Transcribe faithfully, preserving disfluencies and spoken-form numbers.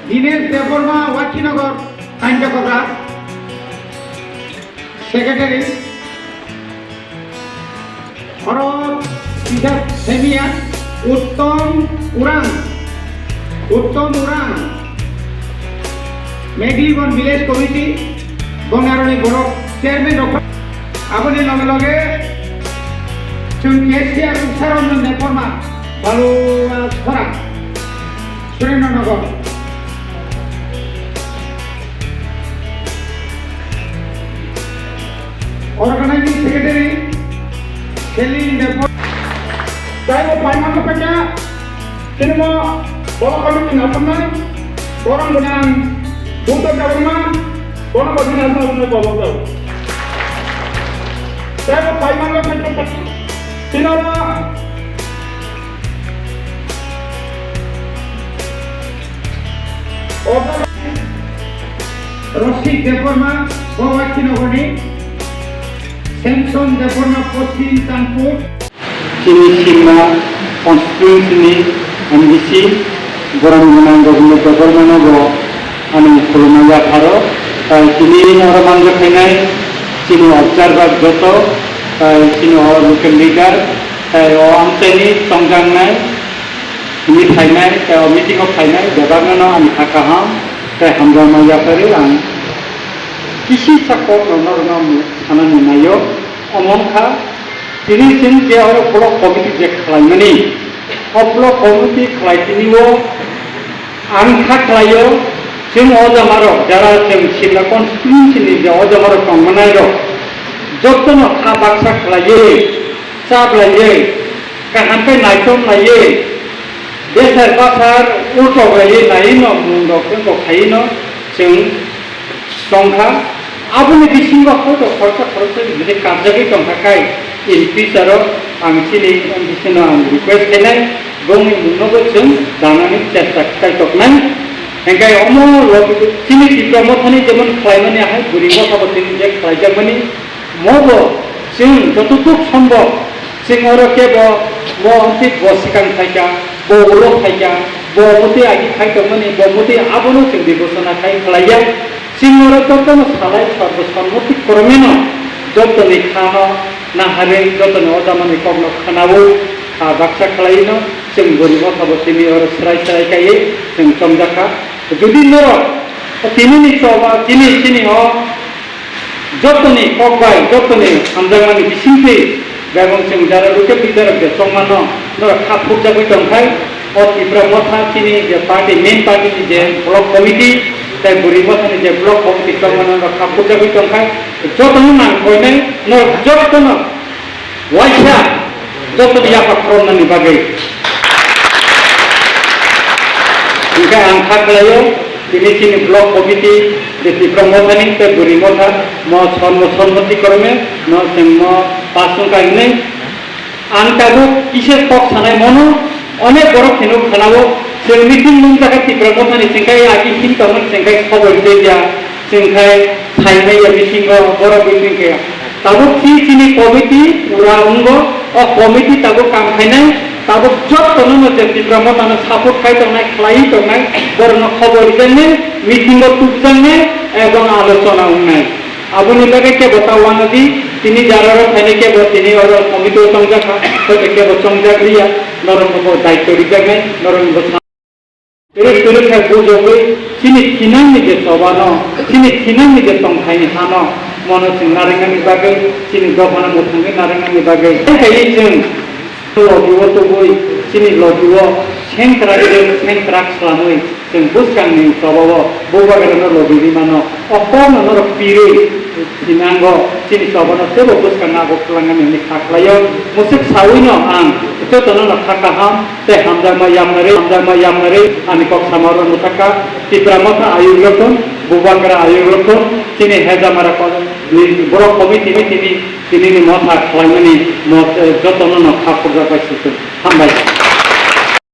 Dinesh Debbarma, Wakhinagar, Kanjakobra, Secretary. Oro kisa semiya Uttom Urang, Uttom Urang, Megligon Village Committee, boni aroni borok chairman rok. Aboni loge loge chwng cashier Saranjan Debbarma, Baluasora, Surendra Nagar. Organizing Secretary, Selin Debbarma. Taibo paimano paikha, tini mo borok kami tini asam nai, borok gwnang Buddha Debbarma, borok kami tini asam nai borok kami. Taibo paimano paikha, tini oro Rosik Debbarma, Bawakhinogorni, Samson Debbarma, Poschim Tangpur. Chini Simna constituency ni M D C, Borom Gwnang Gobindo Debbarma no bo ani khulumma yapharo, tai tini oro manjak khainai chini observer joto, tai chini o local leader, tai o amchaini chongjaknai, tini phainai, tai o meeting o phainai, bebakno no ani kha kaham, tai hamjakma yapharwi ang kisisa kokno norokno sanani naio, omo wngkha tini chwng je oro block committee je khlaimani, o block committee khlai tini o ang kha khlaio, chwng o jamarok jara chwng Simna constituency ni je o jamarok tongmanairok jotono kha baksa khlaiwi, chaplaiwi, kaham khe naichom laiwi, besar basar ultok laiwi naiwi no mung rok tei kok khaiwi no chwng tongkha. Aboni bisingo hoito khoroksa khoroksa bwsai karjagwi tongkha khai in future o ang chini M D C no ang request khainai, bongni mungno bo chwng danani chesta khlai toknai. Hingkhe omo logi chini Tipra Mothani jemon khlaimani ahai bwrwi motha bo tini je khlaijakmani, mobo chwng jototuk sombok chwng oro kebo mo hwnti bo swkang phaikha, bo ulo phaikha, bo muti agi khai tongmani, bo muti abono chwng bibosona khai khlaiya. Chwng oro jotono salai sorbo sommoti kromeno jotoni khano naharwi jotoni o jamani kokno khwnao kha baksa khlaino chwng bwrwi motha bo tini oro srai srai kaiwi chwng chongjakha. Jodi norok tinini choba chini chini o jotoni kok bai, jotoni hamjakmani bisingtwi, bebak chwng jara local leader rok je chongmano, norok kha phurjagwi tongkhai, o Tipra Motha chini je party, main party ni je block committee, tei Bwrwi Mothani je block committee chongmano norok kha phurjagwi tongkhai, jotono nang koinai, norok jotono waisa jotoni yapha khoroknani bagwi. Hingkhe ang kha khlaio, tini chini block committee, je Tipra Mothani tei Bwrwi Motha, mo sonmo sonmoti krome, no chwng mo pass wngkha hinwi. Ang tabuk kisa kok sanai mono, onek borok pheno khanao, chwng meeting nung jakha Tipra Mothani chwngkhai agi hin tongmani chwngkhai khobor tei ya. Chwng khai phaimai ya bisingo borok bising khe tabuk si chini committee pura wngo, o committee tabuk kam khainai, tabuk jotono no je Tipra Mothano support khai tongnai, khlaiwi tongnai, borokno khobor rijaknai, meeting o tubjaknai, ebong alochona wngnai. Aboni bagwi kebo ta uanadi, tini jara rok phainai kebo tini oro committee o chongjak kha, hoite kebo chongjak liya, norokno bo daityo rijaknai, norokni bo Twrwk twrwk khe bujogwi chini thinangni je chobano, chini thinangni je tongthaini hano, mono chwng narwknani bagwi, chini dophano mwthangwi narwknani bagwi. Hai kaiwi chwng logi-o tubui, chini logi-o sengkrak sengkrak slamwi chwng bwskangni chobao bubagrano logi rimano. O kokno norok pirwi thinango, chini chobano teibo bwskango abo phlangani hwnwi kha khlaio. Mwswk sawino ang jotono no kha kaham tei hamjakma yapharwi, hamjakma yapharwi ani kok sama oro mwthakha. Tipra Motha ayuk rokon, Bubagra ayuk rokon, chini Hejamara ko-, ni borok committee ni tini, tini ni motha khlaimani mot-, eh, jotono no kha phurjak bai sukung. Hambai.